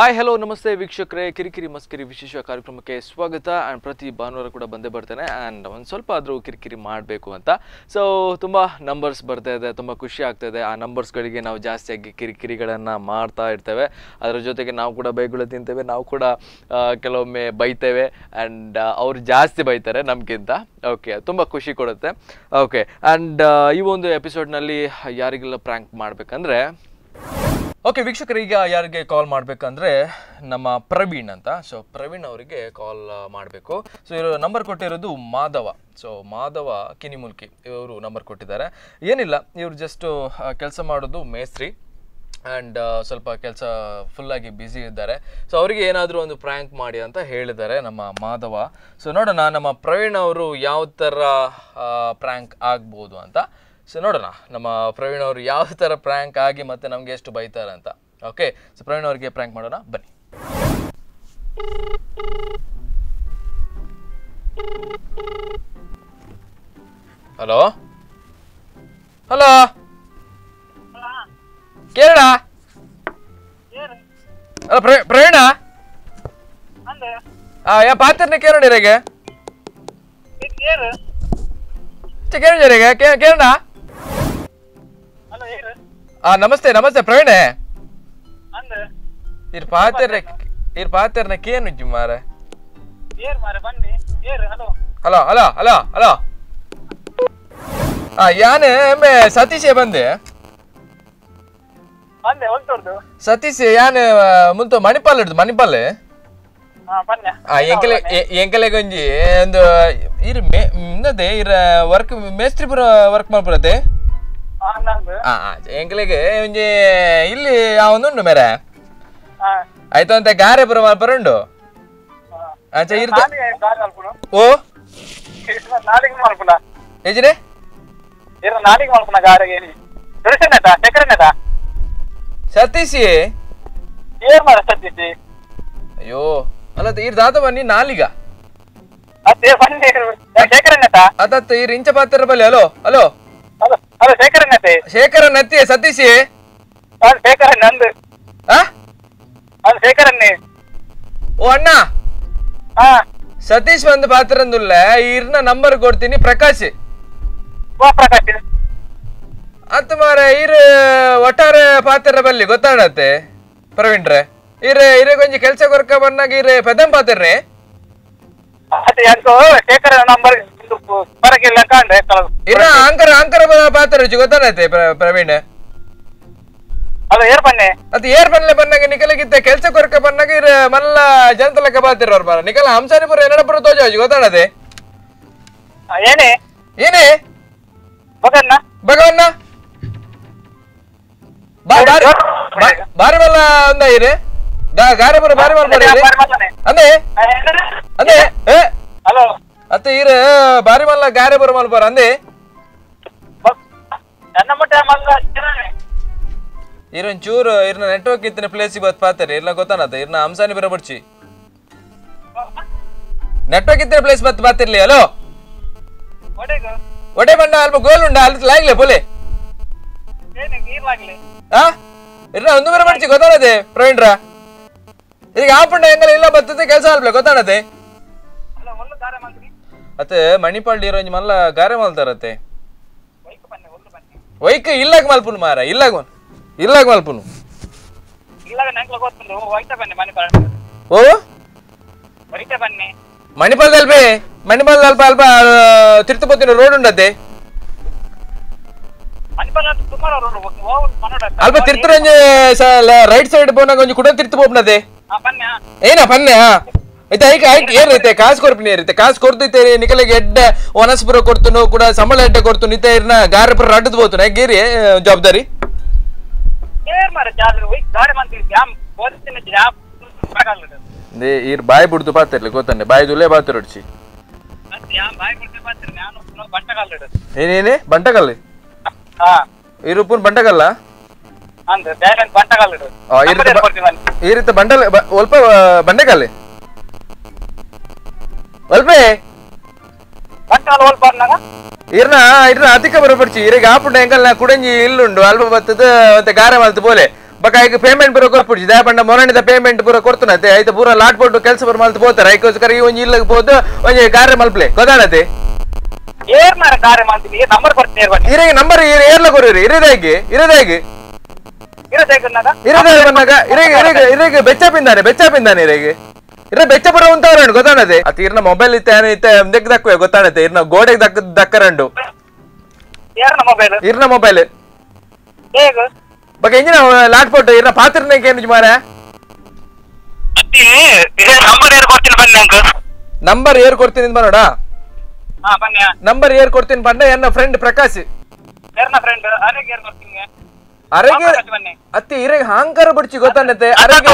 Hi hello namaste ವೀಕ್ಷಕರೇ, ಕಿರಿಕಿರಿ ಮಸ್ಕಿರಿ ವಿಶೇಷ ಕಾರ್ಯಕ್ರಮಕ್ಕೆ ಸ್ವಾಗತ. ಆ್ಯಂಡ್ ಪ್ರತಿ ಭಾನುವಾರ ಕೂಡ ಬಂದೇ ಬರ್ತೇನೆ. ಆ್ಯಂಡ್ ಒಂದು ಸ್ವಲ್ಪ ಆದರೂ ಕಿರಿಕಿರಿ ಮಾಡಬೇಕು ಅಂತ. ಸೊ ತುಂಬ ನಂಬರ್ಸ್ ಬರ್ತಾ ಇದೆ, ತುಂಬ ಖುಷಿ ಆಗ್ತಾಯಿದೆ. ಆ ನಂಬರ್ಸ್ಗಳಿಗೆ ನಾವು ಜಾಸ್ತಿಯಾಗಿ ಕಿರಿಕಿರಿಗಳನ್ನು ಮಾಡ್ತಾ ಇರ್ತೇವೆ. ಅದರ ಜೊತೆಗೆ ನಾವು ಕೂಡ ಬೈಗಳು ತಿಂತೇವೆ, ನಾವು ಕೂಡ ಕೆಲವೊಮ್ಮೆ ಬೈತೇವೆ. ಆ್ಯಂಡ್ ಅವರು ಜಾಸ್ತಿ ಬೈತಾರೆ ನಮಗಿಂತ. ಓಕೆ, ತುಂಬ ಖುಷಿ ಕೊಡುತ್ತೆ. ಓಕೆ, ಆ್ಯಂಡ್ ಈ ಒಂದು ಎಪಿಸೋಡ್ನಲ್ಲಿ ಯಾರಿಗೆಲ್ಲ ಪ್ರ್ಯಾಂಕ್ ಮಾಡಬೇಕಂದ್ರೆ, ಓಕೆ ವೀಕ್ಷಕರು, ಈಗ ಯಾರಿಗೆ ಕಾಲ್ ಮಾಡಬೇಕಂದ್ರೆ ನಮ್ಮ ಪ್ರವೀಣ್ ಅಂತ. ಸೊ ಪ್ರವೀಣ್ ಅವರಿಗೆ ಕಾಲ್ ಮಾಡಬೇಕು. ಸೊ ಇವರು ನಂಬರ್ ಕೊಟ್ಟಿರೋದು ಮಾಧವ. ಸೊ ಮಾಧವ ಕಿನಿಮುಲ್ಕಿ ಇವರು ನಂಬರ್ ಕೊಟ್ಟಿದ್ದಾರೆ. ಏನಿಲ್ಲ, ಇವರು ಜಸ್ಟು ಕೆಲಸ ಮಾಡೋದು ಮೇಸ್ತ್ರಿ. ಆ್ಯಂಡ್ ಸ್ವಲ್ಪ ಕೆಲಸ ಫುಲ್ಲಾಗಿ ಬ್ಯುಸಿ ಇದ್ದಾರೆ. ಸೊ ಅವರಿಗೆ ಏನಾದರೂ ಒಂದು ಪ್ರ್ಯಾಂಕ್ ಮಾಡಿ ಅಂತ ಹೇಳಿದ್ದಾರೆ ನಮ್ಮ ಮಾಧವ. ಸೊ ನೋಡೋಣ ನಮ್ಮ ಪ್ರವೀಣ್ ಅವರು ಯಾವ ಥರ ಪ್ರ್ಯಾಂಕ್ ಆಗ್ಬೋದು ಅಂತ. ಸೊ ನೋಡೋಣ ನಮ್ಮ ಪ್ರವೀಣ್ ಅವರು ಯಾವ ಥರ ಪ್ರ್ಯಾಂಕ್ ಆಗಿ ಮತ್ತೆ ನಮಗೆ ಎಷ್ಟು ಬೈತಾರೆ ಅಂತ. ಓಕೆ, ಸೊ ಪ್ರವೀಣ್ ಅವರಿಗೆ ಪ್ರ್ಯಾಂಕ್ ಮಾಡೋಣ, ಬನ್ನಿ. ಹಲೋ ಹಲೋ, ಕೇರಳ ಅಲ್ಲ ಪ್ರವೀಣ, ಯಾ ಪಾತ್ರನೇ ಕೇರಳ ಇರಗೆ ಕೇರಳ ಕೇರಳ. ನಮಸ್ತೆ ನಮಸ್ತೆ ಪ್ರವೀಣ್. ಇರ್ ಪಾತ್ರ ಇರ್ ಪಾತ್ರನ ಕೇನು ಮಾರ. Hello hello hello hello, ಯಾನ್ ಸತೀಶೇ ಬಂದೆ. ಸತೀಶ್ ಯಾನ್ ಮುಂತ ಮಣಿಪಾಲ್ ಹಿಡ್ದು ಮಣಿಪಾಲ್. ಎಂಕಲೆ ಎಂಕಲೆ ಗೊಂಜಿ ಒಂದು ಇರ್ ಇನ್ನದೇ ಇರ ವರ್ಕ್ ಮೇಸ್ತ್ರಿ ಪುರ ವರ್ಕ್ ಮಾಡ್ಬರತ್ತೆ. ಎಂಕಲೆಗೆ ಒಂಜಿ ಇಲ್ಲಿ ಉಂಟು ಮೇರೆ ಆಯ್ತು ಅಂತ ಗಾರೆ ಪುರ ಮಲ್ಪರ ಉಂಡು. ಓ ಏಜಿನೆ ಸತೀಶ್, ಅಯ್ಯೋ ಅಲ್ಲ ಇರ್ ದಾದ ಬನ್ನಿ ನಾಲಿಗ ಅತ್ತ ಇರ್ ಇಂಚ ಪಾತ್ರ ಬಲ್ಲಿ. Hello hello Shekhara ನತ್ತಿ Satish. ಓ ಅಣ್ಣ, ಸತೀಶ್ ಬಂದು ಪಾತ್ರಂದುಲ್ಲ ಇರ್ನ ನಂಬರ್ ಕೊಡ್ತೀನಿ ಪ್ರಕಾಶ್. ಅತ್ತ ಮಾರ ಇರ್ ಒಟ್ಟಾರೆ ಪಾತ್ರ ಬಲ್ಲಿ ಗೊತ್ತಾಡತ್ತೆ ಪ್ರವೀಣ್ರೆ. ಇರ ಇರ ಕೊಂಚ ಕೆಲಸ ಕೊರ್ಕ ಬಂದಾಗ ಇರ ಪೆದಂ ಪಾತ್ರೇ. ಇರ ಅಂಕರ ಅಂಕರ ಪಾತ್ರ ಗೊತ್ತಾಡತ್ತೆ ಪ್ರವೀಣ್. ಅದು ಏರ್ ಬನ್ಲೆ ಬಂದಾಗ ನಿಕಲಗಿದ್ದ ಕೆಲಸ ಕೊರ್ಕ ಬಂದಾಗ ಇರ ಮಲ್ಲ ಜನತಲಕ್ಕ ಬಾತಿರೋರು ಬಾರ ನಿಕಲ ಹಂಸಾನಿಪುರ ಏನಪುರ ತೋಜಾಜಿ ಗೊತ್ತಾಡದೆ. ಏನೇ ಏನೇ ಭಗವನ್ನ ಬಾರಿ ಮಲ್ಲ ಒಂದ ಇರೆ ಗಾರೆಪುರ ಬಾರಿ ಮಲ್ಲ ಅಂದೆ ಅಂದೆ ಅತ್ತ ಇರ ಬಾರಿ ಮಲ್ಲ ಗಾರೆಪುರ ಮಲ್ಪರ ಅಂದೆ. ಇರೊಂದ್ ಚೂರು ಇರ್ನ ನೆಟ್ವರ್ಕ್ ಇತ್ತಿನ ಪ್ಲೇಸ್ ಬತ್ ಪಾತಾರೆ ಇರ್ನ ಗೊತ್ತಾನತ್ತ ಇರ್ನ ಹಂಸಾನಿ ಬರ ಬಡ್ಚಿ ನೆಟ್ವರ್ಕ್ ಇತ್ತಿನ ಪ್ಲೇಸ್ ಬತ್ ಬಾತಿರ್ಲಿ. ಹಲೋ ಒಡೆ ಬಂಡ ಅಲ್ಪ ಗೋಲ್ ಉಂಡ ಅಲ್ಲಿ ಲಾಗ್ಲೆ ಪೋಲೆ ಇರ್ನ ಒಂದು ಬರ ಬಡ್ಚಿ ಗೊತ್ತಾನತೆ ಪ್ರವೀಣ್ರ. ಈಗ ಆಪುಂಡ ಹೆಂಗಲ್ಲ ಇಲ್ಲ ಬರ್ತದೆ ಕೆಲಸ ಅಲ್ಪ್ಲೆ ಗೊತ್ತಾನತೆ. ಅತ್ತೆ ಮಣಿಪಾಲ್ ಇರೋ ಮಲ್ಲ ಗಾರೆ ಮಲ್ತಾರತ್ತೆ. ವೈಕ್ ಇಲ್ಲಾಗ ಮಲ್ಪುನು ಮಾರ, ಇಲ್ಲಾಗ ಇಲ್ಲಾಗ ಮಲ್ಪುನು. ಓ ಮಣಿಪಾಲ್ ಅಲ್ಪೆ ಮಣಿಪಾಲ್ ಅಲ್ಪ ಅಲ್ಪ ತಿರುಪತಿ ರೋಡ್ ಉಂಡತ್ತೆ. ಅಲ್ಪ ತಿರುತ್ತರಂಜೆ ರೈಟ್ ಸೈಡ್ ಪೋನಾಗ ಒಂಜಿ ಕುಡ ತಿರ್ತು ಪೋಪ್ನದೆ ಏನ ಪನ್ನೆ. ಐತೆ ಐಕೆ ಐಕೆ ಏನೈತೆ ಕಾಸು ಕೊರ್ಪಿನಿ ಏರಿತೆ ಕಾಸು ಕೊಡ್ತೈತೆ ನಿಕಲಿಗೆ ಎಡ್ಡೆ ಒನಸ್ಪುರ ಕೊಡ್ತನು ಕೂಡ ಸಂಬಳ ಎಡ್ಡೆ ಕೊಡ್ತು ನಿತ ಇರ್ನ ಗಾರೆಪುರ ರಡ್ಡದ್ ಹೋತು ಗೇರಿ ಜವಾಬ್ದಾರಿ. ಈರ್ ಬಾಯಿ ಬಿಡ್ದು ಪಾತಿರ್ಲಿ ಗೊತ್ತಂಡೆ ಬಾಯಿ ದುಲೇ ಬಾತಿರೊಡ್ಚಿ ಏನೇನೆ ಬಂಟಕಲ್ಲಿ ಇರುಪುನ್ ಬಂಟಕಲ್ಲ ಈ ರೀತಿ ಬಂಡಲ್ ಒಲ್ಪ ಬಂಡೆಕಲ್ಲಿ ಒಲ್ಪೆ ಇರ್ನ ಇರ್ನ ಅತಿಕ ಬರಪಡ್ಚಿ ಇರಗ ಆಪುಂಡ ಎಂಕಲ್ನ ಕುಡಂಜಿ ಇಲ್ಲುಂಡು ಅಲ್ಪ ಬತ್ತದ ಮತ್ತೆ ಗಾರೆ ಮಲ್ತು ಬೋಲೆ ಬಕ ಈಗ ಪೇಮೆಂಟ್ ಪೂರ ಕೊರ್ಪುಡ್ಜಿ ದಯಪಂಡ ಮೊರಣಿದ ಪೇಮೆಂಟ್ ಪೂರ ಕೊಡ್ತನತೆ ಐತ ಪೂರ ಲಾಟ್ ಪೋಟು ಕೆಲಸ ಪೂರ ಮಲ್ತು ಪೋತಾರೆ ಐಕೋಸ್ಕರ ಈ ಒಂಜಿ ಇಲ್ಲಗ್ ಪೋದು ಒಂಜಿ ಕಾರ್ಯ ಮಲ್ಪ್ಲೆ ಗೊತ್ತಾಣತೆ ಏರ್ ಮಾರ ಕಾರ್ಯ ಮಾಡ್ತೀನಿ ನಂಬರ್ ಕೊಡ್ತೀನಿ ಇರಗೆ ನಂಬರ್ ಏರ್ಲ ಕೊರಿರಿ ಇರದಾಗಿ ಇರದಾಗಿ ಇರದಾಗಿ ಬಂದಾಗ ಇರಗೆ ಇರಗೆ ಇರಗೆ ಬೆಚ್ಚಪಿಂದಾನೆ ಬೆಚ್ಚಪಿಂದಾನೆ ಇರಗೆ ಇರ ಬೆಚ್ಚ ಪುರ ಉಂಟವರಂಡು ಗೊತ್ತಾಣತೆ ಅತಿ ಇರ್ನ ಮೊಬೈಲ್ ಇತ್ತೆ ಇತ್ತೆ ದಕ್ ದಕ್ಕುವೆ ಗೊತ್ತಾಣತೆ ಇರ್ನ ಗೋಡೆಗೆ ದಕ್ಕ ದಕ್ಕರಂಡು ಇರ್ನ ಮೊಬೈಲ್ ಬಕ ಇಂಜಿನ ಲಾಟ್ ಪೋಟು ಇರ್ನ ಪಾತ್ರನೇ ಏನು ಮಾರ ನಂಬರ್ ಏರ್ ಕೊಡ್ತೀನಿ ಬರೋಡ ನಂಬರ್ ಏರ್ ಕೊಡ್ತೀನಿ ಬಂಡ ಎನ್ನ ಫ್ರೆಂಡ್ ಪ್ರಕಾಶ್ ಅರೆಗೆ ಅತ್ತಿ ಇರೆಗೆ ಹಾಂಕರ ಬಿಡ್ಚಿ ಗೊತ್ತಾನತೆ ಅರೆಗೆ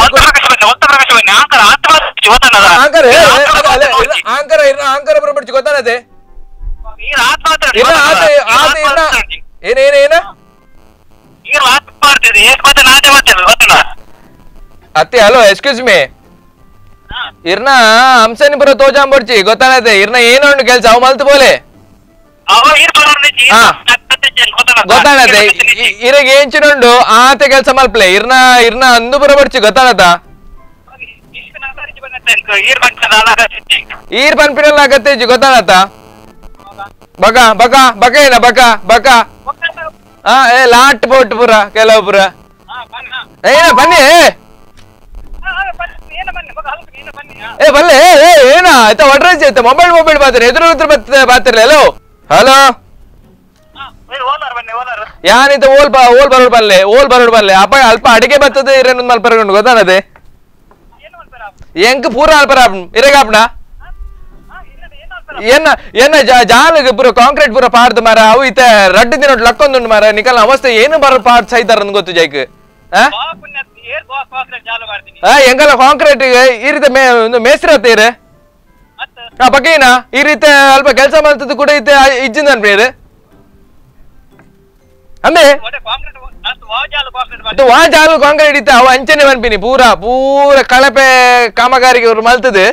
ಹಾಂಕರ ಹಾಂಕರ ಇರ್ನ ಹಾಂಕರ ಬರ ಬಿಡ್ಚಿ ಗೊತ್ತಾನತೆ ಏನೇನೇನ ಅತ್ತಿ hello excuse me ಇರ್ನ ಹಂಸನಿ ಬರೋ ತೋಜಾಂಬರ್ಚಿ ಗೊತ್ತಾನತೆ ಇರ್ನ ಏನೋ ಉಂಟು ಕೆಲಸ ಅವು ಮಲ್ತು ಬೋಲೆ ಗೊತ್ತಾನತೆ ಇರಗೆ ಏಂಚಿನುಂಡು ಆತೆ ಕೆಲಸ ಮಲ್ಪ್ಲೆ ಇರ್ನ ಇರ್ನ ಅಂದು ಬರೋ ಬರ್ಚಿ ಗೊತ್ತಾನತ ಈರ್ ಪನ್ಪಿನಲ್ಲ ಅಗತ್ಯ ಗೊತ್ತಾನತ ಬಕ ಬಕ ಬಕ ಏನ ಬಕ ಬಕ ಹಾ ಏ ಲಾಟ್ ಪೋಟ್ ಪುರ ಕೆಲವು ಪುರ ಏನ ಬನ್ನಿ ಏ ಬಲ್ಲೆ ಏ ಏನ ಆಯ್ತಾ ಒಡ್ರೇಜ್ ಆಯ್ತಾ ಮೊಬೈಲ್ ಮೊಬೈಲ್ ಬಾತಾರೆ ಎದುರು ಎದುರು ಬರ್ತದೆ ಬಾತಿರ್ಲಿ ಹಲೋ ಹಲೋ ಯಾನಿತ ಓಲ್ ಬಾ ಓಲ್ ಬರೋಡ್ ಬಲ್ಲೆ ಓಲ್ ಬರೋಡ್ ಬಲ್ಲೆ ಅಪ್ಪ ಅಲ್ಪ ಅಡಿಗೆ ಬರ್ತದೆ ಇರೇನು ಮಲ್ಪರಗೊಂಡು ಗೊತ್ತಾನದೆ ಎಂಕ್ ಪೂರ ಅಲ್ಪರ ಇರೇಗಾಪ್ನ ಏನ ಏನ ಜಾಲಗೆ ಪೂರ ಕಾಂಕ್ರೀಟ್ ಪೂರ ಪಾಡ್ದು ಮಾರ ಅವು ಇತ್ತ ರಡ್ಡು ದಿನ ಲಕ್ಕೊಂದುಂಡು ಮಾರ ನಿಕಲ್ ಅವಸ್ಥೆ ಏನು ಬರೋ ಪಾಡ್ ಸೈತಾರ ಗೊತ್ತು ಜೈಕ್ ಎಂಗಲ್ಲ ಕಾಂಕ್ರೀಟ್ ಈ ರೀತಿ ಮೇಸ್ತ್ರಿ ಅತ್ತ ಬಗ್ಗೇನ ಈ ರೀತಿ ಅಲ್ಪ ಕೆಲಸ ಮಾಡ್ತದ್ದು ಕೂಡ ಇತ್ತೆ ಇಜ್ಜಿಂದ ಅನ್ಬೇರೆ ಅಂದೆ ವಾ ಜಾಲು ಕಾಂಕ್ರೀಟ್ ಇತ್ತ ಅವ ಅಂಚನೆ ಅನ್ಪಿನಿ ಪೂರ ಪೂರ ಕಳಪೆ ಕಾಮಗಾರಿಗೆ ಅವ್ರು ಮಲ್ತದೆ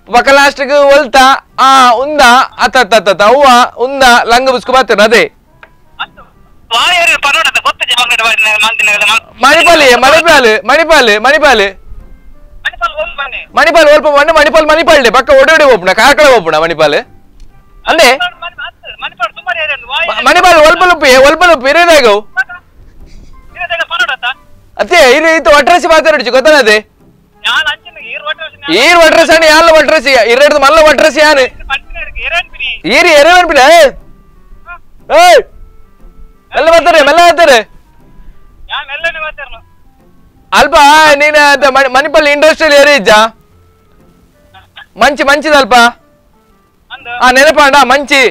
ಬಕ ಲಾಸ್ಟ್ಗೆ ಒಲ್ತಾ ಆ ಉಂದ ಅತ್ತ ಅತ್ತ ಅವ್ವ ಉಂದ ಲಂಗ ಬುಸ್ಕು ಬಾತೇನೆ ಅದೇ ಮಣಿಪಾಲ್ ಮಣಿಪಾಲ್ ಮಣಿಪಾಲ್ ಮಣಿಪಾಲ್ ಮಣಿಪಾಲ್ ಒಲ್ಪ ಮಣ್ಣು ಮಣಿಪಾಲ್ ಮಣಿಪಾಲ್ ಪಕ್ಕ ಒಡೆ ಒಡೆ ಒಪ್ಪುಣ ಕಾರ್ಕಳ ಒಪ್ಪುಣ ಮಣಿಪಾಲ್ ಅಂದೆ ಮಣಿಪಾಲ್ ಒಲ್ಪಲುಪ್ಪಿ ಒಲ್ಪಲುಪ್ಪಿ ಇರೇದಾಗವು ಅತ್ತೆ ಇರು ಇತ್ತು ಒಟ್ರಸಿ ಮಾತಾಡಿச்சு ಗೊತ್ತಾನದೆ ಈರ್ ಒಟ್ರಸಿ ಅಣ್ಣ ಯಾಲ್ಲ ಒಟ್ರಸಿ ಇರಡ್ದು ಮಲ್ಲ ಒಟ್ರಸಿ ಯಾನು ಈರಿ ಎರೆ ಅನ್ಪಿನ ಏಯ್ ಮೆಲ್ಲ ಬರ್ತಾರೆ ಮೆಲ್ಲ ಬರ್ತಾರೆ ಅಲ್ಪ ನೀನು ಮಣಿಪಾಲ್ ಇಂಡಸ್ಟ್ರಿಯಲ್ ಏರಿಯಾ ಇಜ್ಜಾ ಮಂಚಿ ಮಂಚಿದಲ್ಪ ಆ ನೆನಪಾಂಡ ಮಂಚಿ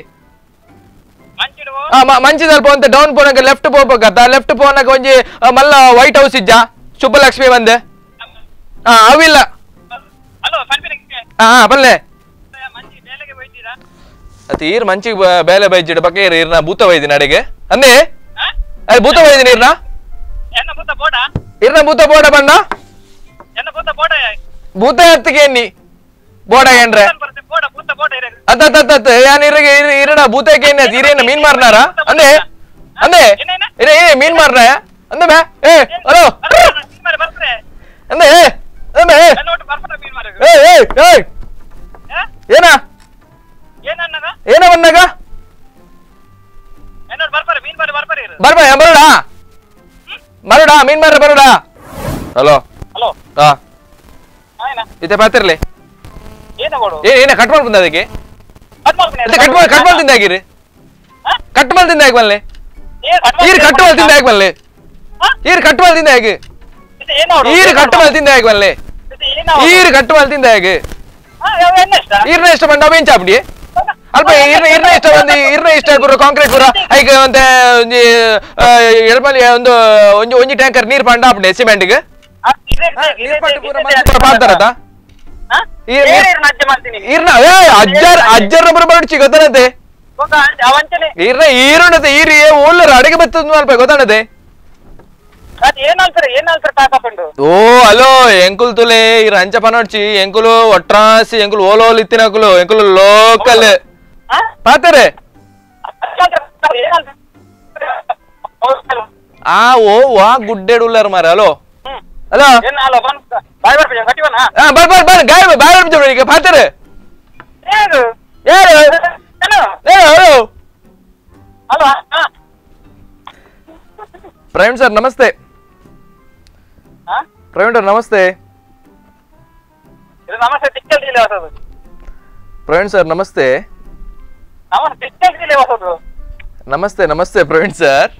ಮಂಚಿದಲ್ಪ ಅಂತ ಡೌನ್ ಪೋನಾಗ ಲೆಫ್ಟ್ ಪೋಬೇಕತ್ತ ಲೆಫ್ಟ್ ಪೋನಾಗ ಒಂಜಿ ಮಲ್ಲ ವೈಟ್ ಹೌಸ್ ಇಜ್ಜಾ ಸುಬ್ಬಲಕ್ಷ್ಮಿ ಬಂದೆ ಹಾ ಅವಿಲ್ಲ ಹಾ ಬಲ್ಲೆ ಅತಿ ಈರ್ ಮಂಚಿಗೆ ಬೇಲೆ ಬೈಜಿಡ ಬಕ್ಕೆ ಇರ್ನ ಭೂತ ಬೈದಿನ ಅಡಿಗೆ ಅಂದೆ ಅದು ಭೂತ ಬೈದಿನ ಇರ್ನ ಇರ್ನ ಭೂತ ಬೋಡ ಬಣ್ಣ ಭೂತ ಎತ್ತಿಗೆ ಎನ್ನಿ ಬೋಡ ಏನ್ರೆ ಅತ್ತ ಅತ್ತ ಅತ್ತ ಯಾನ್ ಇರಗೆ ಇರಡ ಭೂತಕ್ಕೆ ಎನ್ನಿ ಅದು ಇರೇನ ಮೀನ್ ಮಾರ್ನಾರ ಅಂದೆ ಅಂದೆ ಇರೇ ಏ ಮೀನ್ ಮಾರ್ನ ಅಂದೆ ಬೇ ಏ ಹಲೋ ಅಂದೆ ಏ ಅಂದೆ ಏ ಏ ಏ ಏನ ಏನ ಬಂದಾಗ ಬರ್ಬಾ ಬರೋಡಾ ಬರೋಡಾ ಮೀನ್ ಮಾರ ಬರೋಡಾ ಹಲೋ ಹಲೋ ಹಾ ಇತ್ತೆ ಪಾತಿರ್ಲಿ ಏನ ಕಟ್ ಮಾಡ್ಬಂದ ಅದಕ್ಕೆ ಕಟ್ ಮಾಡಿ ಕಟ್ ಮಾಡ್ತಿಂದ ಆಗಿರಿ ಕಟ್ ಮಾಡ್ತಿಂದ ಆಗಿ ಬಲ್ಲೆ ಈರ್ ಕಟ್ ಮಾಡ್ತಿಂದ ಆಗಿ ಬಲ್ಲೆ ಈರ್ ಕಟ್ ಮಾಡ್ತಿಂದ ಆಗಿ ಈರ್ ಕಟ್ ಮಾಡ್ತಿಂದ ಆಗಿ ಬಲ್ಲೆ ಈರ್ ಕಟ್ ಮಾಡ್ತಿಂದ ಆಗಿ ಈರ್ನ ಇಷ್ಟ ಬಂದ ಬೆಂಚ್ ಆಪ್ಡಿ ಅಲ್ಪ ಇರ್ನ ಇರ್ನ ಇಷ್ಟ ಬಂದು ಇರ್ನ ಇಷ್ಟ ಪೂರ ಕಾಂಕ್ರೀಟ್ ಪೂರ ಐಕ್ ಒಂತೆ ಒಂಜಿ ಎಡಮಲಿ ಒಂದು ಒಂಜಿ ಒಂಜಿ ಟ್ಯಾಂಕರ್ ನೀರ್ ಪಂಡ ಆಪ್ಡಿ ಸಿಮೆಂಟ್ಗೆ ಪಾಡ್ತಾರತ ಇರ್ನ ಏ ಅಜ್ಜರ್ ಅಜ್ಜರ್ನ ಬರ ಬರಡ್ಚಿ ಗೊತ್ತಾನತೆ ಇರ್ನ ಈರುಣತೆ ಈರಿ ಓಲ್ಲರ ಅಡಿಗೆ ಬತ್ತದ ಅಲ್ಪ ಗೊತ್ತಾನತೆ ಓ ಹಲೋ ಎಂಕುಲ್ ತುಲೆ ಇರ ಅಂಚ ಪನೋಡ್ಚಿ ಎಂಕುಲು ಒಟ್ರಾಸಿ ಎಂಕುಲು ಓಲೋಲ್ ಇತ್ತಿನಕುಲು ಎಂಕುಲು ಲೋಕಲ್ ಪಾತಾರೆ ಆ ಓ ವಾ ಗುಡ್ಡೆಡುಲ್ಲರ್ ಮಾರ. ಹಲೋ ಹಲೋ ಬರ್ ಬರ್ ಬರ್ ಗಾಯ ಬಾಯ್ ಬರ್ಬಿಟ್ಟು ಈಗ ಪಾತಾರೆ ಯಾರು hello hello Praveen sir namaste. Praveen sir namaste. Praveen sir namaste. Namaste namaste Praveen sir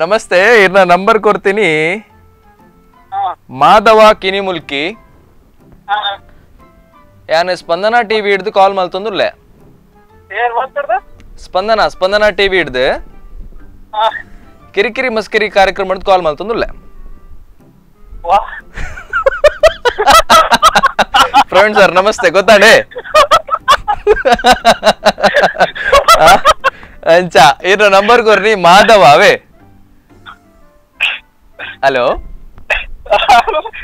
namaste. ಇರ್ನ ನಂಬರ್ ಕೊಡ್ತೀನಿ, ಮಾಧವ ಕಿನಿಮುಲ್ಕಿ. ಯಾನ್ ಸ್ಪಂದನಾ ಟಿವಿ ಹಿಡ್ದು ಕಾಲ್ ಮಲ್ತಂದುಲ್ಲೆ. ಸ್ಪಂದನಾ ಸ್ಪಂದನಾ ಟಿವಿ ಹಿಡ್ದು ಕಿರಿಕಿರಿ ಮಸ್ಕಿರಿ ಕಾರ್ಯಕ್ರಮ ಕಾಲ್ ಮಲ್ತಂದುಲ್ಲೆ. ಪ್ರವೀಣ್ ಸರ್ ನಮಸ್ತೆ. ಗೊತ್ತಾಡೆ ಅಂಚ ಇರ್ನ ನಂಬರ್ ಕೊರ್ರಿ, ಮಾಧವ ಅವೇ. ಹಲೋ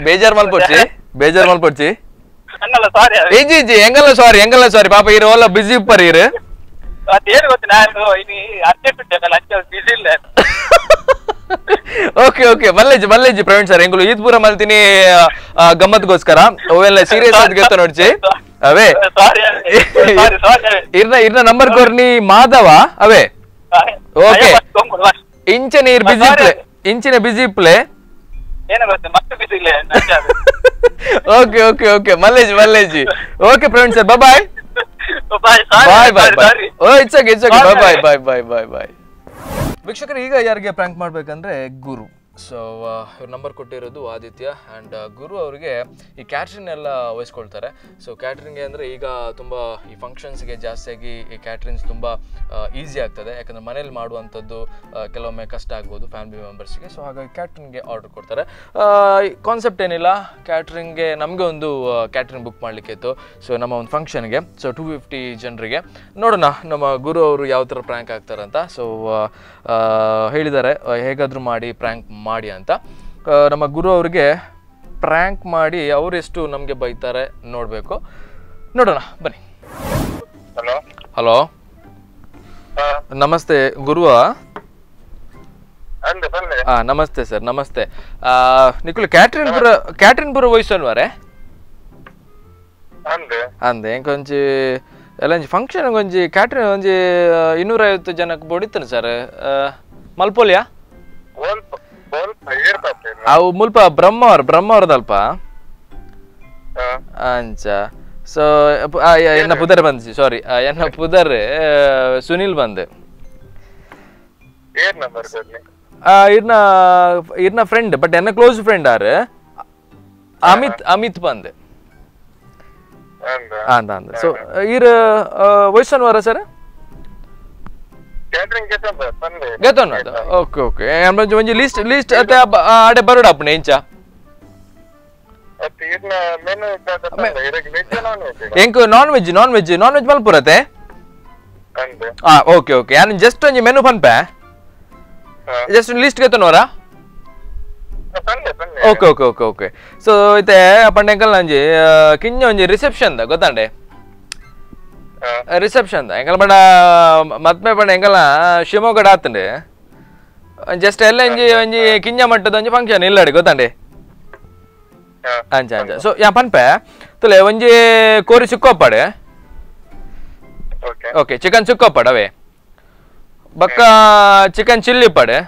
ಬೇಜಾರ್ ಮಲ್ಪೊಡ್ಚಿ, ಬೇಜಾರ್ ಮಲ್ಪೊಡ್ಚಿ. ಇಜ್ಜಿ ಇಜ್ಜಿ ಎಂಗಲ್ಲ ಸಾರಿ, ಎಂಗಲ್ಲ ಸಾರಿ ಪಾಪ. ಇರು ಓಲ ಬಿಸಿ ಉಪ್ಪರ್ ಇರು. ಓಕೆ ಓಕೆ ಮಲ್ಲೇಜಿ ಮಲ್ಲೇಜಿ ಪ್ರವೀಣ್ ಸರ್. ಎಂಗುಲು ಈತ್ ಪೂರ ಮಲ್ತೀನಿ ಗಮ್ಮತ್ಗೋಸ್ಕರ, ಅವೆಲ್ಲ ಸೀರಿಯಸ್ ಆಗಿ ಗೊತ್ತ ನೋಡ್ಚಿ ಅವೇ. ಇರ್ನ ಇರ್ನ ನಂಬರ್ ಕೊರ್ನಿ ಮಾಧವ ಅವೇ. ಓಕೆ ಇಂಚನೆ ಇರ್ ಬಿಸಿ ಪ್ಲೇ, ಇಂಚಿನ busy play. Okay okay okay ಮಲ್ಲೇಜಿ ಮಲ್ಲೇಜಿ. Okay Praveen sir, bye bye bye bye bye. Oh it's okay it's okay, bye bye bye bye bye. ವೀಕ್ಷಕರು ಈಗ ಯಾರಿಗೆ ಪ್ರ್ಯಾಂಕ್ ಮಾಡಬೇಕಂದ್ರೆ ಗುರು. ಸೊ ಇವ್ರ ನಂಬರ್ ಕೊಟ್ಟಿರೋದು ಆದಿತ್ಯ ಆ್ಯಂಡ್ ಗುರು ಅವರಿಗೆ ಈ ಕ್ಯಾಟ್ರಿಂಗ್ ಎಲ್ಲ ವಹಿಸ್ಕೊಳ್ತಾರೆ. ಸೊ ಕ್ಯಾಟ್ರಿಂಗ್ಗೆ ಅಂದರೆ ಈಗ ತುಂಬ ಈ ಫಂಕ್ಷನ್ಸ್ಗೆ ಜಾಸ್ತಿಯಾಗಿ ಈ ಕ್ಯಾಟ್ರಿಂಗ್ಸ್ ತುಂಬ ಈಸಿ ಆಗ್ತದೆ, ಯಾಕಂದರೆ ಮನೇಲಿ ಮಾಡುವಂಥದ್ದು ಕೆಲವೊಮ್ಮೆ ಕಷ್ಟ ಆಗ್ಬೋದು ಫ್ಯಾಮಿಲಿ ಮೆಂಬರ್ಸ್ಗೆ. ಸೊ ಹಾಗಾಗಿ ಕ್ಯಾಟ್ರಿಂಗ್ಗೆ ಆರ್ಡರ್ ಕೊಡ್ತಾರೆ. ಕಾನ್ಸೆಪ್ಟ್ ಏನಿಲ್ಲ, ಕ್ಯಾಟ್ರಿಂಗ್ಗೆ ನಮಗೆ ಒಂದು ಕ್ಯಾಟ್ರಿಂಗ್ ಬುಕ್ ಮಾಡಲಿಕ್ಕೆ ಇತ್ತು. ಸೊ ನಮ್ಮ ಒಂದು ಫಂಕ್ಷನ್ಗೆ, ಸೊ 250 ಜನರಿಗೆ. ನೋಡೋಣ ನಮ್ಮ ಗುರು ಅವರು ಯಾವ ಥರ ಪ್ರ್ಯಾಂಕ್ ಆಗ್ತಾರಂತ. ಸೊ ಹೇಳಿದ್ದಾರೆ ಹೇಗಾದರೂ ಮಾಡಿ ಪ್ರ್ಯಾಂಕ್ ಮಾಡಿ ಅಂತ. ನಮ್ಮ ಗುರು ಅವರಿಗೆ ಪ್ರ್ಯಾಂಕ್ ಮಾಡಿ ಅವರೆಷ್ಟು ನಮಗೆ ಬೈತಾರೆ ನೋಡಬೇಕು, ನೋಡೋಣ ಬನ್ನಿ. ಹಲೋ ಹಲೋ ನಮಸ್ತೆ ಗುರುವ. ನಮಸ್ತೆ ಸರ್ ನಮಸ್ತೆ. ನಿಕುಲು ಕ್ಯಾಟ್ರಿನ್ ಪುರ, ಕ್ಯಾಟ್ರಿನ್ ಪುರ ವಹಿಸೋನ್ವಾರೆ ಅಂದೆ ಎಂಕೊಂಚಿ ಎಲ್ಲ ಒಂಜಿ ಫಂಕ್ಷನ್ ಒಂಜಿ ಕ್ಯಾಟ್ರಿನ್ ಒಂಜಿ 250 ಜನಕ್ಕೆ ಬೋಡಿತ್ತನು ಸರ್. ಮಲ್ಪೋಲಿಯಾ ಅವು ಮುಲ್ಪ ಬ್ರಹ್ಮವರ್, ಬ್ರಹ್ಮವರದಲ್ಪ ಅಂಚ. ಸೊ ಎನ್ನ ಪುದರ್ ಬಂದು, ಸಾರಿ ಎನ್ನ ಪುದರ್ ಸುನಿಲ್ ಬಂದು. ಇರ್ನ ಇರ್ನ ಫ್ರೆಂಡ್, ಬಟ್ ಎನ್ನ close friend R Amit, Amit ಬಂದು ಅಂದ ಅಂದ. ಸೊ ಇರ್ ವಯಸ್ಸನ್ ವಾರ ಸರ್ ಗೆತೊನ್. ಓಕೆ ಓಕೆ ಒಂಜಿ ಲಿಸ್ಟ್ ಲಿಸ್ಟ್ ಅತ್ತೆ ಆಡೆ ಬರೋಡ ಅಪ್ಪಣೆ ಇಂಚ. ಎಂಕ್ non veg, non veg non veg ಮಲ್ಪುರತೆ. Okay okay ಯಾನ್ ಜಸ್ಟ್ ಒಂಜಿ ಮೆನು ಪನ್ಪೆ, ಜಸ್ಟ್ ಲಿಸ್ಟ್ ಗೆತೊನೋರಾ. Okay okay okay okay. So ಇತ್ತೆ ಪಂಡ ಎಂಕಲ್ ಒಂಜಿ ಕಿಂಜ ಒಂಜಿ ರಿಸೆಪ್ಷನ್ the ಗೊತ್ತಾಂಡೆ, ರಿಸೆಪ್ಷನ್ the ಎಂಕಲ್ ಪಂಡ ಮದ್ಮೆ ಪಂಡ ಎಂಕಲ್ನ ಶಿವಮೊಗ್ಗಡ್ ಆತಂಡೆ. ಜಸ್ಟ್ ಎಲ್ಲ ಒಂಜಿ ಒಂಜಿ ಕಿಂಜ ಮಟ್ಟದ ಒಂಜಿ ಫಂಕ್ಷನ್ ಇಲ್ಲಡಿ ಗೊತ್ತಾಂಡೆ. ಅಂಚ ಅಂಚ. ಸೊ ಯಾ ಪನ್ಪೆ ತುಲೆ ಒಂಜಿ ಕೋರಿ ಸುಕ್ಕೋಪಾಡೆ. ಓಕೆ ಚಿಕನ್ ಸುಕ್ಕೋಪಾಡ್ ಅವೇ, ಬಕ್ಕ ಚಿಕನ್ ಚಿಲ್ಲಿ ಪಾಡೆ.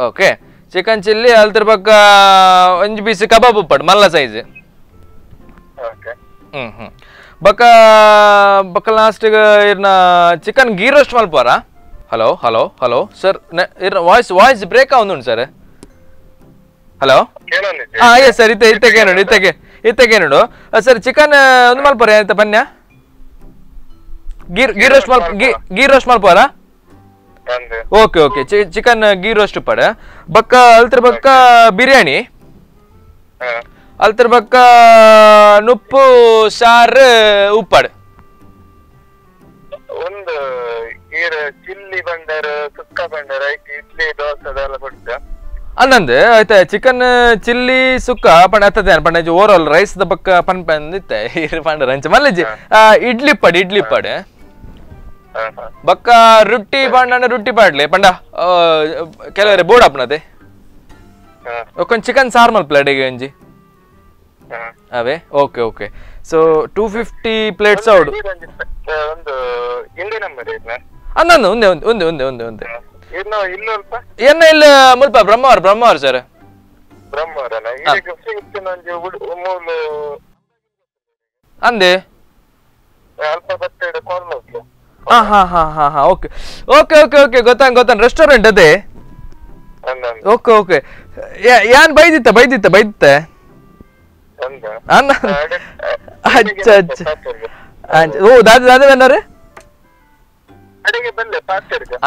Okay chicken chilli ಅಲ್ತರ ಬಕ್ಕ ಒಂಜಿ ಪೀಸ್ ಕಬಾಬ್ ಉಪ್ಪಾಡು ಮಲ್ಲ ಸೈಜ್. ಹ್ಮ್ ಹ್ಮ್ ಬಕ್ಕ ಬಕ್ಕ ಲಾಸ್ಟಿಗೆ ಇರ್ನ ಚಿಕನ್ ಗೀ ರೋಸ್ಟ್ ಮಲ್ಪಾರ. Hello hello hello sir, ಇರ್ನ voice voice break ಆവുಂದುಂಡು sir. Hello ಹಾಂ ಎಸ್ ಸರ್, ಇತ್ತೆ ಇತ್ತಕ್ಕೆ ನೋಡು, ಇತ್ತಕ್ಕೆ ಇತ್ತಕ್ಕೆ ನೋಡು ಸರ್. ಚಿಕನ್ ಒಂದು ಮಲ್ಪಾರ ಆಯ್ತಾ ಪನ್ಯ ಗೀ ಗೀ ರೋಸ್ಟ್ ಮಲ್ಪ, ಗೀ ರೋಸ್ಟ್ ಮಲ್ಪಾರ. Okay okay chicken ghee roast ಉಪ್ಪಾಡು ಬಕ್ಕ ಅಲ್ತರ ಬಕ್ಕ ಬಿರಿಯಾನಿ ಅಲ್ತರ ಬಕ್ಕ ನುಪ್ಪು ಸಾರು ಉಪ್ಪಾಡು. ಒಂದು ಚಿಲ್ಲಿ ಬಂಡಾರ ಸುಕ್ಕ ಬಂಡಾರ ಇಡ್ಲಿ ದೋಸೆ ಅದೆಲ್ಲ ಕೊಡ್ತಾ ಅಂದಂದು ಆಯ್ತಾ. ಚಿಕನ್ ಚಿಲ್ಲಿ ಸುಕ್ಕ ಪಂಡ ಅತ್ತದ ಪಂಡ over all rice the ಬಕ್ಕ ಪನ್ ಪಂದಿತ್ತೆ ಇರು ಪಂಡರ ಅಂಚ ಮಲ್ಲೆಜಿ. ಇಡ್ಲಿ ಪಾಡು, ಇಡ್ಲಿ ಪಾಡು. ಬಕ್ಕ ರೊಟ್ಟಿ ಪಾಂಡ ರೊಟ್ಟಿ ಪಾಡ್ಲೆ ಪಂಡ ಕೆಲವರೆ ಬೋರ್ಡ್ ಆಪನತೆ ಒಂಜಿ ಚಿಕನ್ ಸಾರು ಮಲ್ಪಲೆ ಅಡಿಗೆ ಒಂಜಿ ಅವೇ okay okay so 250 plates out ಒಂದು ಇಂದೇ ನಂಬರ್ ಇಲ್ಲ ಅನ್ನ ಒಂದೇ ಒಂದೇ ಒಂದೇ ಒಂದೇ ಒಂದೇ ಇನ್ನು ಇಲ್ಲ ಅಲ್ಪ ಎನ್ನ ಇಲ್ಲ ಮುಲ್ಪ ಬ್ರಹ್ಮವರ್ ಬ್ರಹ್ಮವರ್ ಸರ್ ಬ್ರಹ್ಮವರಲ್ಲ ಈಗ ಸಿಗ್ತೀನಿ ಮೂಲು ಅಂದೆ ಅಲ್ಪ ಬತ್ತೆಡು ಕಾಲ್ ಮಾಡ್ತೀನಿ. ಹಾ ಹಾ ಹಾ ಹಾ ಹಾ okay okay okay okay ಗೊತ್ತಾನ್ ಗೊತ್ತಾನ್ restaurant ಅದೇ ಓಕೆ ಓಕೆ ಯಾನ್ ಬೈದಿತ್ತ ಬೈದಿತ್ತ ಬೈದಿತ್ತ ಅನ್ನ ಅಚ್ಚ ಅಚ್ಚ ಓ ದಾದ ದಾದ ಬಂದಾರೆ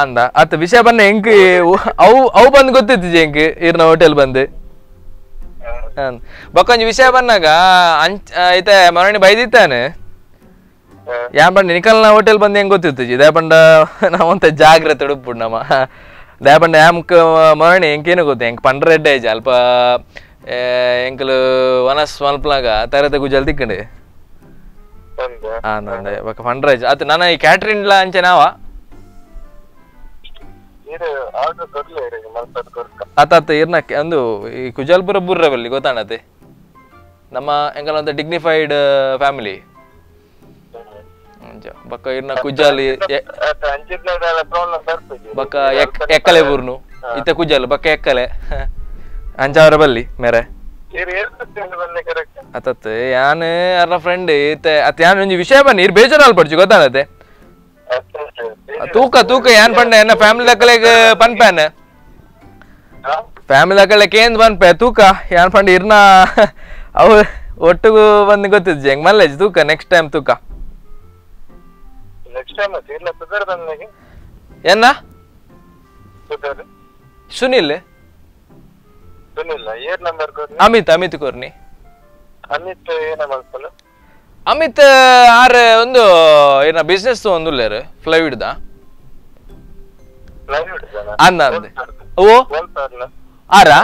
ಅಂದ ಅತ್ತ ವಿಷಯ ಬನ್ನ ಎಂಕ್ ಅವು ಅವು ಬಂದು ಗೊತ್ತಿತ್ತು ಎಂಕ್ ಇರ್ನ ಹೋಟೆಲ್ ಬಂದು ಬಕ್ಕೊಂಜಿ ವಿಷಯ ಬಂದಾಗ ಅಂಚ ಐತೆ ಮರಣಿ ಬೈದಿತ್ತಾನೆ ಯಾನ್ ಪಂಡ ನಿಕಲ್ನ ಹೋಟೆಲ್ ಬಂದು ಹೆಂಗ್ ಗೊತ್ತಿತ್ತು ಜಿ ದಯಪಂಡ ನಾವಂತ ಜಾಗ್ರತೆ ಉಡುಪು ನಮ್ಮ ದಯಪಂಡ ಯಾಮ್ಕ ಮರಣಿ ಎಂಕೇನು ಗೊತ್ತು ಎಂಕ್ ಪಂಡ್ರ ಎಡ್ಡೆ ಐಜಿ ಅಲ್ಪ ಎಂಕಲು ವನಸ್ ಮಲ್ಪಲಾಗ ತರತೆ ಗುಜಲ್ ತಿಕ್ಕಂಡೆ ಅಂದೆ ಬೊಕ್ಕ ಪಂಡ್ರ ಐಜಿ ಅತ್ ನಾನು ಈ ಕ್ಯಾಟ್ರಿಂಗ್ಲ ಅಂಚೆ ನಾವ ಅತ್ತ ಅತ್ತ ಇರ್ನ ಒಂದು ಈ ಕುಜಲ್ಪುರ ಬುರ್ರ ಬಲ್ಲಿ ಗೊತ್ತಾಣತೆ ನಮ್ಮ ಎಂಕಲ್ ಒಂದು ಡಿಗ್ನಿಫೈಡ್ ಫ್ಯಾಮಿಲಿ ಬಕ್ಕ ಇರ್ನ ಕುಜಾಲಿ ಬಕ್ಕ ಎಕ್ಕಲೆ ಬೂರ್ನು ಇತ್ತ ಕುಜಾಲು ಬಕ್ಕ ಎಕ್ಕಲೆ ಅಂಚಾವರ ಬಲ್ಲಿ ಮೇರೆ ಅತ್ತತ್ ಯಾನ್ ಅರ್ನ ಫ್ರೆಂಡ್ ಇತ್ತೆ ಅತ್ ಯಾನ್ ಒಂಜಿ ವಿಷಯ ಬನ್ನಿ ಇರ್ ಬೇಜಾರು ಅಲ್ಪಡ್ಚು ಗೊತ್ತಾನತೆ ತೂಕ ತೂಕ ಯಾನ್ ಪಂಡ ಎನ್ನ ಫ್ಯಾಮಿಲಿ ದಕ್ಕಲೆಗ್ ಪನ್ಪ್ಯಾನ್ ಫ್ಯಾಮಿಲಿ ದಕ್ಕಲೆ ಕೇಂದ್ ಪನ್ಪೆ ತೂಕ ಯಾನ್ ಪಂಡ ಇರ್ನ ಅವು ಒಟ್ಟಿಗೂ ಬಂದು ಗೊತ್ತಿದ್ದು ಹೆಂಗ್ ಮಲ್ಲೇಜ್ ತೂಕ ನೆಕ್ಸ್ಟ್ ಟೈಮ್ ತೂಕ ಎನ್ನ ಸುನಿಲ್ ಅಮಿತ್ ಅಮಿತ್ ಕೊರ್ನಿ ಅಮಿತ್ ಆರ್ ಒಂದು ಏನ ಬಿಸ್ನೆಸ್ ಒಂದು ಉಲ್ಲೇರು ಫ್ಲೈವುಡ್ the ಅಂದ ಅಂದೆ ಓ ಆರಾ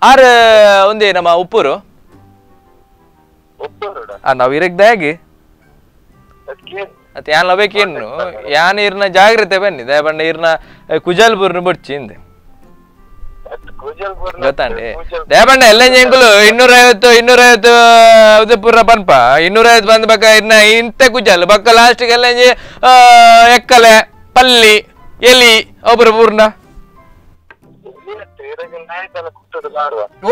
ಆರ್ ಒಂದೇ ನಮ್ಮ ಉಪ್ಪೂರು ನಾವು ಇರಕ್ ದಾಗಿ ಅತ್ ಯಾನ್ ಲಬೇಕೇನು ಯಾನ್ ಇರ್ನ ಜಾಗ್ರತೆ ಬನ್ನಿ ದಯಬಣ್ಣ ಇರ್ನ ಕುಜಾಲ್ಪುರ್ನ ಬಡ್ಚಿ ಹಿಂದೆ ಗೊತ್ತಾಂಡೆ ದಯಬಣ್ಣ ಎಲ್ಲ ಎಂಕುಲು 250 250 ಉದಯಪುರ ಪನ್ಪ 250 ಬಂದ ಬಕ್ಕ ಇರ್ನ ಇಂತ ಕುಜಾಲ್ ಬಕ್ಕ ಲಾಸ್ಟಿಗೆ ಎಲ್ಲ ಎಕ್ಕಲೆ ಪಲ್ಲಿ ಎಲಿ ಒಬ್ಬರು ಪೂರ್ಣ ಓ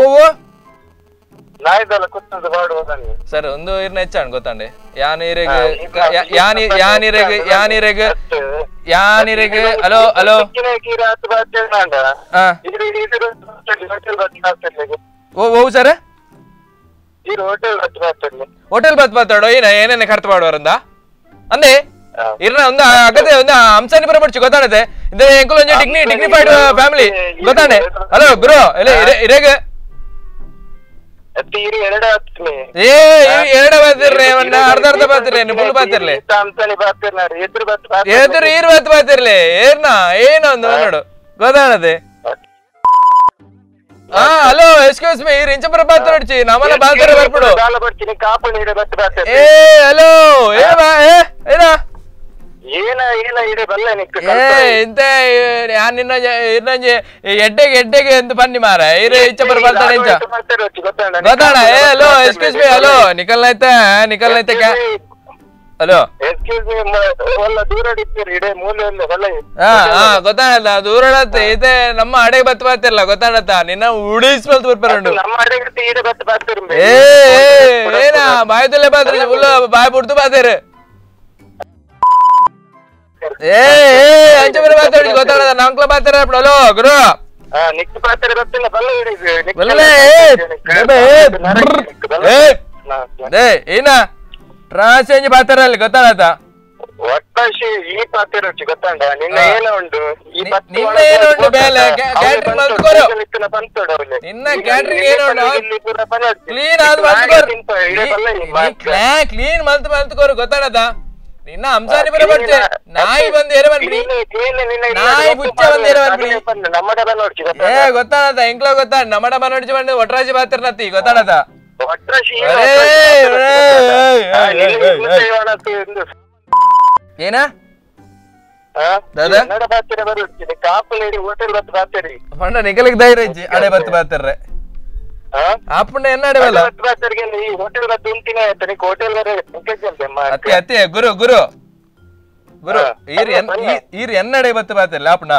ಸರ್ ಒಂದು ಇರ್ನ ಹೆಚ್ಚಾಣ್ ಗೊತ್ತಾಂಡೆ ಯಾನ್ ಇರೆಗ್ ಯಾನ್ ಯಾನಿರೆಗ್ ಯಾನಿರೆಗ್ ಯಾನಿರೆಗ್ ಹಲೋ ಹಲೋ ಓ ಓ ಸರ್ ಹೋಟೆಲ್ ಬತ್ ಮಾತಾಡೋ ಏನ ಏನೇನೆ ಖರ್ಚು ಮಾಡುವರಂದ ಅಂದೆ ಇರ್ನ ಒಂದು ಅಗತೆ ಒಂದು ಅಂಸಾನಿ ಬರ ಬಡ್ಚು ಗೊತ್ತಾಣತೆ ಇಂದ ಎಂಕುಲು ಒಂಜಿ ಡಿಗ್ನಿಫೈಡ್ ಫ್ಯಾಮಿಲಿ ಗೊತ್ತಾಣೆ ಹಲೋ ಗುರು ಎಲೆ ಇರೆಗ್ ಏ ಎರಡು ಬಾತಿರ್ಲಿ ಅರ್ಧ ಅರ್ಧ ಬಾತಿರ್ಲಿ ಫುಲ್ ಬಾತಿರ್ಲಿ ಎದುರು ಈರ್ ಬಾತ್ ಬಾತಿರ್ಲಿ ಏರ್ನ ಏನೊಂದು ನೋಡು ಗೊತ್ತಾಣದೆ ಹಾ hello excuse me ಇಂಚಪುರ ಬಾತ್ ನೋಡ್ಚಿ ನಮ್ಮಲ್ಲ ಬಾತಿರ ಬರ್ಬಿಡು ಏ ಹಲೋ ಏ ಬಾ ಏ ಏನ ಎಡ್ಡೆಗೆ ಎಡ್ಡೆಗೆ ಎಂದು ಬನ್ನಿ ಮಾರ ಇರು ಇಚ್ಚಪುರ ಬರ್ತಾನೆ ಇಂಚ ಗೊತ್ತಾಣ ಏ hello excuse me hello ನಿಕಲ್ ಐತೆ ನಿಕಲ್ ಐತೆ ಹಲೋ ಹಾ ಹಾ ಗೊತ್ತಾಣಲ್ಲ ದೂರಡತ್ತೆ ಇದೆ ನಮ್ಮ ಅಡೆಗೆ ಬತ್ ಬಾತಿರ್ಲ ಗೊತ್ತಾಣತ್ತ ನಿನ್ನ ಉಡಿಸ್ ಮಲ್ತು ಬರ್ಪಾರುಂಡು ಏ ಏನ ಬಾಯ್ದಲ್ಲೇ ಬಾತ್ರಿ ಫುಲ್ ಬಾಯ್ ಬಿಡ್ತು ಬಾತೇರು ಏ ಏ ಅಂಚೆ ಬರ ಮಾತಾಡಿ ಗೊತ್ತಾಡದ ನಂಕ್ಲ ಮಾತಾಡ ಹಲೋ ಗುರು ಏನ ಟ್ರಾನ್ಸ್ ಪಾತ್ರ ಗೊತ್ತಾಡತ ನಿನ್ನ ಏನು ಬೇಲೆ ಕ್ಯಾಟ್ರಿಂಗ್ ಮಲ್ತ್ಕೋರು ನಿನ್ನ ಕ್ಯಾಟ್ರಿಂಗ್ ಏನು ಕ್ಲೀನ್ ಆದ್ ಮಲ್ತ್ಕೋರು ಕ್ಲೀನ್ ಮಲ್ತ್ ಮಲ್ತ್ಕೋರು ಗೊತ್ತಾಡದ ನಿನ್ನ ಹಂಸಾನಿ ಬರ ಬರ್ತೆ ನಾಯಿ ಬಂದು ಏರ ಬಂದ್ಬಿಡಿ ನಾಯಿ ಬುಚ್ಚ ಬಂದು ಏರ ಬಂದ್ಬಿಡಿ ಏ ಗೊತ್ತಾಡದ ಎಂಕ್ಲ ಗೊತ್ತಾಡ ನಮ್ಮ ಡಬ್ಬ ನೋಡ್ಚಿ ಬಂದು ಒಟ್ರಾಜಿ ಬಾತಿರ್ನತ್ತಿ ಗೊತ್ತಾಡದ ಏನ ದಾದಾ ಎನ್ನಡ ಬಾತಿರ ಬರುತ್ತೀನಿ ಕಾಪುಲೇಡಿ ಹೋಟೆಲ್ ಬತ್ತು ಬಾತೇರಿ ಪಂಡ ನಿಗಲಿಗೆ ಧೈರ್ಯ ಇಜ್ಜಿ ಅಡೆ ಬತ್ತು ಬಾತಿರ್ರೆ ಆಪುಂಡ ಎನ್ನಡೆ ಬಲ್ಲ ಬತ್ತು ಬಾತರಿಗೆ ಈ ಹೋಟೆಲ್ ಬತ್ತು ಉಂಟಿನ ಆಯ್ತು ನಿಕ್ ಹೋಟೆಲ್ ಬರ ಅತ್ತೆ ಅತ್ತೆ ಗುರು ಗುರು ಗುರು ಈರ್ ಈರ್ ಎನ್ನಡೆ ಬತ್ತು ಬಾತಿರ್ಲ ಆಪುಂಡ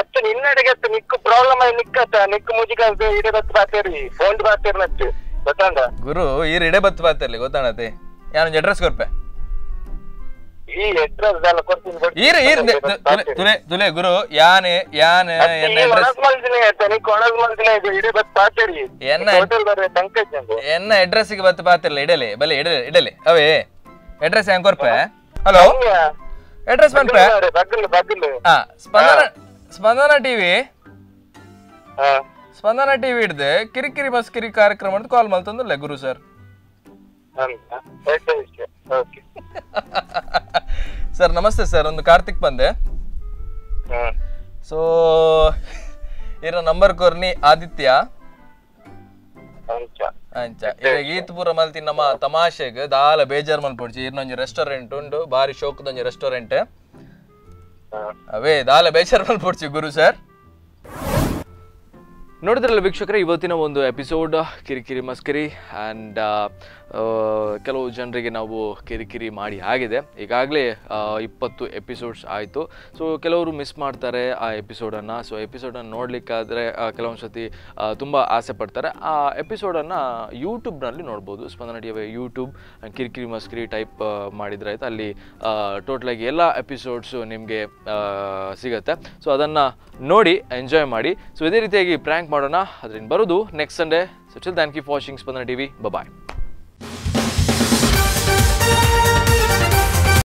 ಅತ್ತ ನಿನ್ನಡೆಗೆ ಅತ್ತ ನಿಕ್ಕು ಪ್ರಾಬ್ಲಮ್ ಆಗಿ ನಿಕ್ಕತ್ತ ನಿಕ್ಕು ಮುಜಿಕ ಇಡೆ ಬತ್ತು ಬಾತೇರಿ ಫೋನ್ ಬಾತೇರಿ ನತ್ತು ಗೊತ್ತಾಂಡ ಗುರು ಈರ್ ಇಡೆ ಬತ್ತು ಬಾತಿರ್ಲಿ ಗೊತ್ತಾಣತೆ ಯಾನೊಂಜಿ ಅಡ್ರೆಸ್ ಕೊರ್ಪೆ ಈ ಅಡ್ರೆಸ್ ಎಲ್ಲ ಕೊಡ್ತೀನಿ ಈರ್ ಈರ್ ತುಲೆ ತುಲೆ ಗುರು ಯಾನೆ ಯಾನೆ ಎನ್ನ ಅಡ್ರೆಸ್ ಎನ್ನ ಅಡ್ರೆಸ್ ಗೆ ಬತ್ತು ಬಾತಿರ್ಲ ಇಡಲಿ ಬಲೆ ಇಡಲಿ ಇಡಲಿ ಅವೇ ಅಡ್ರೆಸ್ ಹೆಂಗ್ ಕೊರ್ಪೆ ಹಲೋ ಅಡ್ರೆಸ್ ಪನ್ಪೆ ಹಾ ಸ್ಪಂದನ ಸ್ಪಂದನ ಟಿವಿ ಸ್ಪಂದನ ಟಿವಿ ಹಿಡ್ದೆ ಕಿರಿಕಿರಿ ಮಸ್ಕಿರಿ ಕಾರ್ಯಕ್ರಮ ಅಂತ ಕಾಲ್ ಮಲ್ತಂದಿಲ್ಲ ಗುರು ಸರ್. ಸರ್ ನಮಸ್ತೆ ಸರ್, ಒಂದು ಕಾರ್ತಿಕ್ ಬಂದೆ. ಸೊ ಇರ ನಂಬರ್ ಕೊರ್ನಿ ಆದಿತ್ಯ ಅಂಚ ಈತ್ ಪೂರ ಮಲ್ತಿ ನಮ್ಮ ತಮಾಷೆಗ್ ದಾಲ ಬೇಜಾರ್ ಮಲ್ಪೊಡ್ಚಿ. ಇರ್ನೊಂಜಿ ರೆಸ್ಟೋರೆಂಟ್ ಉಂಡು, ಬಾರಿ ಶೋಕದೊಂಜಿ ರೆಸ್ಟೋರೆಂಟ್. ಅವೇ ದಾಲ ಬೇಜಾರ್ ಮಲ್ಪೊಡ್ಚಿ ಗುರು ಸರ್. ನೋಡಿದ್ರಲ್ಲ ವೀಕ್ಷಕರೇ, ಇವತ್ತಿನ ಒಂದು ಎಪಿಸೋಡ್ ಕಿರಿಕಿರಿ ಮಸ್ಕಿರಿ ಆ್ಯಂಡ್ ಕೆಲವು ಜನರಿಗೆ ನಾವು ಕಿರಿಕಿರಿ ಮಾಡಿ ಆಗಿದೆ. ಈಗಾಗಲೇ 20 ಎಪಿಸೋಡ್ಸ್ ಆಯಿತು. ಸೊ ಕೆಲವರು ಮಿಸ್ ಮಾಡ್ತಾರೆ ಆ ಎಪಿಸೋಡನ್ನು. ಸೊ ಎಪಿಸೋಡನ್ನು ನೋಡಲಿಕ್ಕಾದರೆ ಕೆಲವೊಂದು ಸತಿ ತುಂಬ ಆಸೆ ಪಡ್ತಾರೆ. ಆ ಎಪಿಸೋಡನ್ನು ಯೂಟ್ಯೂಬ್ನಲ್ಲಿ ನೋಡ್ಬೋದು. ಸ್ಪಂದನ ಟಿವಿ ಯೂಟ್ಯೂಬ್ ಕಿರಿಕಿರಿ ಮಸ್ಕಿರಿ ಟೈಪ್ ಮಾಡಿದರೆ ಆಯಿತು, ಅಲ್ಲಿ ಟೋಟಲಾಗಿ ಎಲ್ಲ ಎಪಿಸೋಡ್ಸು ನಿಮಗೆ ಸಿಗುತ್ತೆ. ಸೊ ಅದನ್ನು ನೋಡಿ ಎಂಜಾಯ್ ಮಾಡಿ. ಸೊ ಇದೇ ರೀತಿಯಾಗಿ ಪ್ರ್ಯಾಂಕ್ ಮಾಡೋಣ. ಅದರಿಂದ ಬರೋದು next Sunday. So till thank you for watching Spandana TV. Bye.